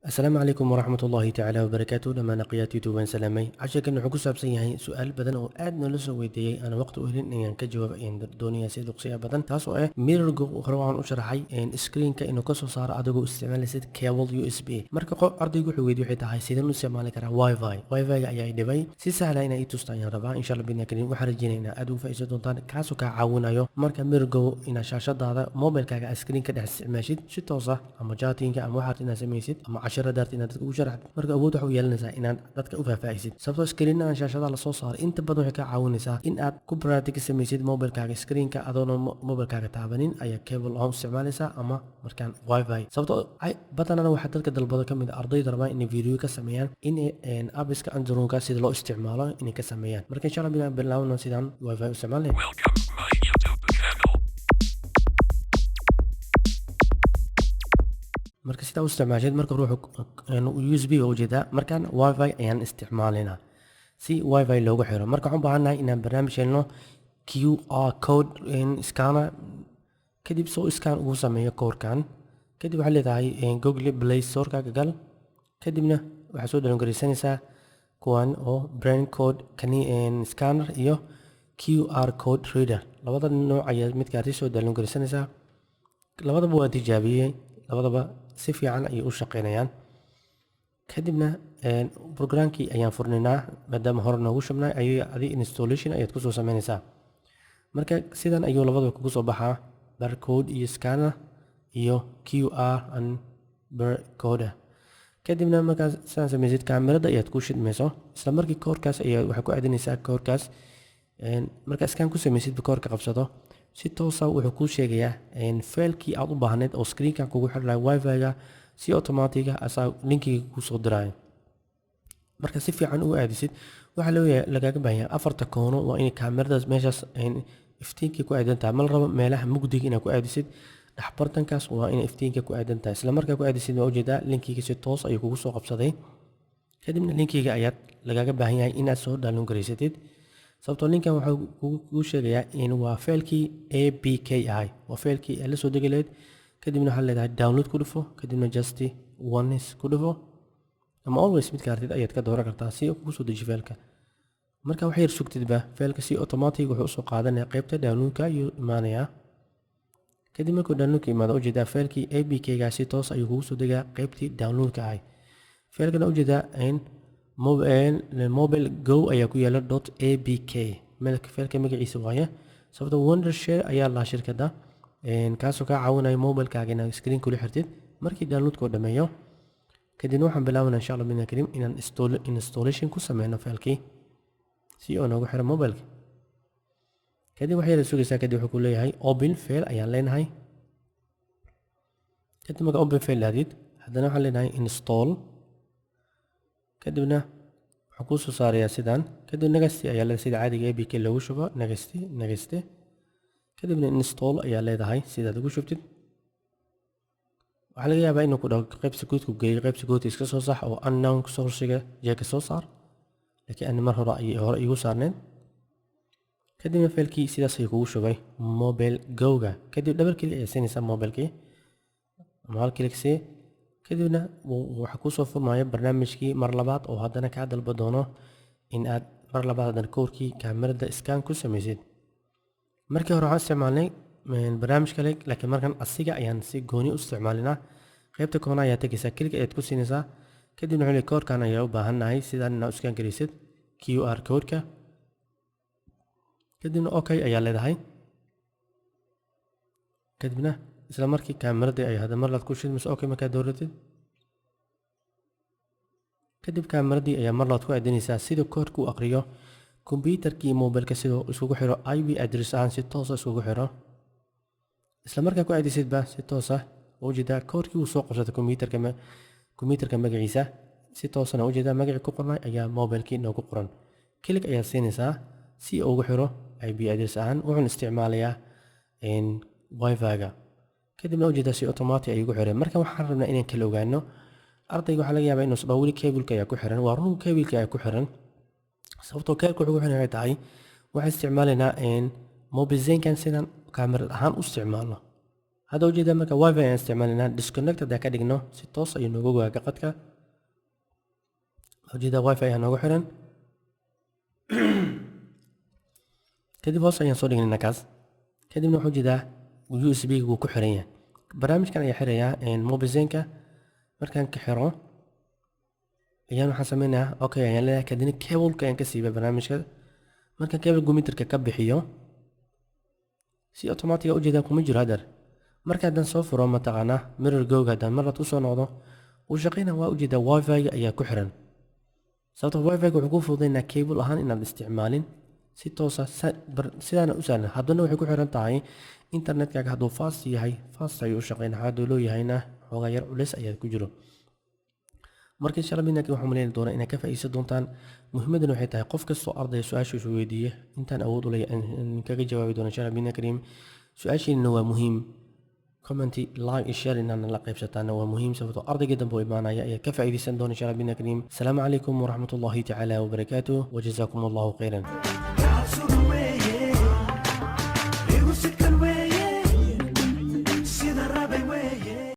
Asalaamu calaykum waraxmat ullaahi tacaala wabarakaatu. Dhammaan aqyaat YouTube waan salaamay. Casharkan wuxuu ku saabsan yahay su-aal badan oo aad noola soo weydiiyey, aan waqti u helin inaan ka jawaab ayaan doonaya si duqsiya badan, taas oo ah MirrorGo. Hore waxaan u sharaxay screenka inuu kasoo saaro adigoo isticmaalaysid cable USB. Marka qof ardaygu wuxuu weydiiyey waxay tahay, sideen u isticmaali karaa WiFi? WiFi-ga ayaa i dhibay, si sahla inay i tusta ayaan rabaa, insha Allah bidna karim. Waxaan rajeynaya inaad aad ugu faa'iideysan doontaan, kaasoo kaa caawinayo marka MirrorGo inaad shaashadaada mobilkaaga screen ka dhex isticmaashid si toos ah, ama chatting-ka ama waxaad inaad samaysid ama cashara daarta inaad dadka ugu sharaxdid. Marka awood waxa u yeelanaysaa inaad dadka u faahfaahisid, sababtoo screenadan shaashadaha lasoo saaray inta badan waxay kaa caawinaysaa in aad ku practice samaysid mobilkaaga screenka adoona mobilkaaga taabanin ayaa cable on isticmaalaysaa ama markaan WiFi. Sababtoo badanana waxaa dadka dalbado ka mid ah ardayda rabaan inay video ka sameeyaan in apps-ka Androidka sida loo isticmaalo inay ka sameeyaan. Marka insha Allah binaan bilaawno sidaan WiFi u isticmaalnay. Welcome to my YouTube channel. Marka sidaa u isticmaashid, marka ruuxu USB ba ujeedaa, markaan WiFi ayaan isticmaalinaa si WiFi loogu xiro. Marka waxaan u baahannahay inaan barnaamij helno QR code scanner, kadib soo scan ugu sameeyo koodhkan. Kadib waxaad leedahay Google Play Store-kaaga gal, kadibna waxaad soo download garaysanaysaa kuwan oo barcode scanner iyo QR code reader. Labada nooc ayaa midkaasi soo download garaysanaysaa. Labadaba waan tijaabiyey, labadaba si fiican ayay u shaqeynayaan. Kadibna programkii ayaan furnaynaa, maadaama hore noogu shubnay ayay adi installation ayaad kusoo sameynaysaa. Marka sidan ayuu labadaba kugu soo baxaa, barcode iyo scanner iyo QR and barcode. Kadibna markaas sidaan samaysid, kaamirada ayaad ku shidmayso. Isla markii koorkaas ayaa waxaa ku aadinaysaa koorkaas. Markaa scan ku samaysid, koorka qabsado, si toosa wuxuu kuu sheegayaa file-kii aad u baahneyd oo screenkan kugu xiri lahay WiFi-ga, si automatic ah asaa linkiga kuu soo diraayo. Marka si fiican u aadisid, waxaa loo lagaaga baahan yahay afarta koono waa inay kaamiradaas meeshaas iftiinkii ku aadan tahay. Ma la rabo meelaha mugdiga inaad ku aadisid, dhexbartankaas waa inay iftiinka ku aadan tahay. Isla markaa ku aadisid, waa ujeedaa, linkiga si toos ayuu kugu soo qabsaday. Kadibna linkiga ayaad lagaaga baahan yahay inaad soo download garaysatid, sababtoo linkan wuxuu kugu sheegayaa in waa file-kii APK ahay, waa file-kii aad la soo degi lahayd. Kadibna waxaad leedahay download ku dhufo, kadibna just once ku dhufo ama always, midka artid ayaad ka dooran kartaa si uu kugu soo deji file-ka. Marka wax yar sugtidba, file-ka si automatic wuxuu usoo qaadanaya qaybta downloadka ayuu imaanayaa. Kadib markuu downloadka imaado, ujeedaa file-kii APK ga si toos ayuu kugu soo degaa qaybtii downloadka ahay. File-kana ujeedaa in mobile go ayaa ku yaala .apk, file-ka magaciisa waaye, sababta Wondershare ayaa lahaa shirkadda, kaasoo kaa caawinaya mobilkaaga inaad screen kula xirtid. Markii downloadka uu dhameeyo, kadibna waxaan bilaabanaa, insha Allah bidna karim, inaan installation ku sameyno file-kii si uu noogu xiro mobilka. Kadib wax yar sugaysaa, kadib wuxuu ku leeyahay open file ayaan leenahay. Kadib marka open file aadid, haddana waxaan leenahay install. Kadibna wuxuu kuu soo saarayaa sidaan. Kadib next ayaa leedahay, sida caadiga APK loogu shubo, next, next, kadibna install ayaa leedahay sidaad ugu shubtid. Waxaa laga yaabaa inuu ku dhaho qayb security geeyo, qayb security iska soo sax oo unknown source-iga jeeka soo saar, laakiin ani mar hore ayay hore igu saarneed. Kadibna file-kii sidaas ayuu kugu shubay mobile go-ga. Kadib double click ayaa siinaysaa mobilkii ama hal click sii, kadibna waxaa kuusoo furmaya barnaamijkii mar labaad, oo haddana kaa dalba doono in aad mar labaad haddana koorkii kaamirada scan ku samaysid. Markii hore waxaan isticmaalnay barnaamij kale, laakiin markan asiga ayaan si gooni u isticmaalinaa. Qaybta koona ayaa tegaysaa, click ayaad ku siinaysaa. Kadibna wuxuu leeyahay koorkan ayaa u baahannahay sidaan inaad u scan garaysid QR code-ka. Kadibna okay ayaa leedahay. Kadibna isla markii kaamirada ay hadda mar laad ku shidmayso okay markaad dooratid. Kadib kaamiradii ayaa mar laad ku aadinaysaa sida koodhka u aqriyo kombyuutarkii mobilka, sidoo iskugu xiro IP address ahaan, si toosa iskugu xiro. Isla markaa ku aadisidba, si toos ah ujeedaa koodhkii uu soo qabsatay kombyuutarka magaciisa, si toosana ujeedaa magacii ku qornay ayaa mobilkii noogu qoran. Click ayaad siinaysaa si uu ugu xiro IP address ahaan, wuxuuna isticmaalayaa WiFi-ga. Kadibna ujeedaa si automatic ayuu ugu xiray. Marka waxaan rabnaa inaan kala ogaano. Ardayga waxaa laga yaabaa inuu isdhaho weli cable-ka ayaa ku xiran. Waa run, cable-ka ayaa ku xiran, sababtoo cable-ka wuxuu ku xiran waxay tahay waxaan isticmaalaynaa Mobizen-kan sidaan kaamirad ahaan u isticmaalno. Hadda ujeedaa marka WiFi ayaan isticmaalinaa. Disconnect haddaan ka dhigno, si toos ayuu noogu waaga qadka. Ujeedaa WiFi ayaa noogu xiran. Kadib hoos ayaan soo dhignayna kaas. Kadibna waxaa ujeedaa USB ga wuu ku xiran yahay. Barnaamijkan ayaa xirayaa Mobizenka. Markaan ka xiro ayaan waxaan sameynayaa, okay ayaan leeyahay. Kadibna cableka ayaan ka siibay barnaamijka. Markaan cable computerka ka bixiyo, si automatic ujeedaa kuma jiro hadar. Marka haddaan soo furo, mataqaanaa, Mirror Go-ga, haddaan marlaad kusoo noqdo, wuu shaqeynaa. Waa ujeedaa WiFi-ga ayaa ku xiran, sababto WiFi-ga wuxuu kuu fududeynaa cable ahaan inaad isticmaalin si toosa sidaana u sahlan. Haddana waxay ku xiran tahay internetkaaga. Hadduu fast yahay, fast ayuu u shaqeynaa. Hadduu loo yahayna, xoogaa yar culeys ayaa ku jiro. Marka insha Allah bidnaki waxaan maleyn doonaa inaad ka faa'iideysan doontaan. Muhiimadana waxay tahay qof kastoo ardaya su-aashiisu weydiiye, intaan awood u leeyahay in kaga jawaabi doono insha Allah bidna kariim. Su-aashiina waa muhiim. Comment, like iyo share inaad la qaybsataana waa muhiim, sababtoo ardayga dambe oo imaanaya ayaa ka faa'iideysan doona insha Allah bidna kariim. Asalaamu calaykum waraxmatullahi tacaala wabarakaatuh, wajazaakum Allahu khayran.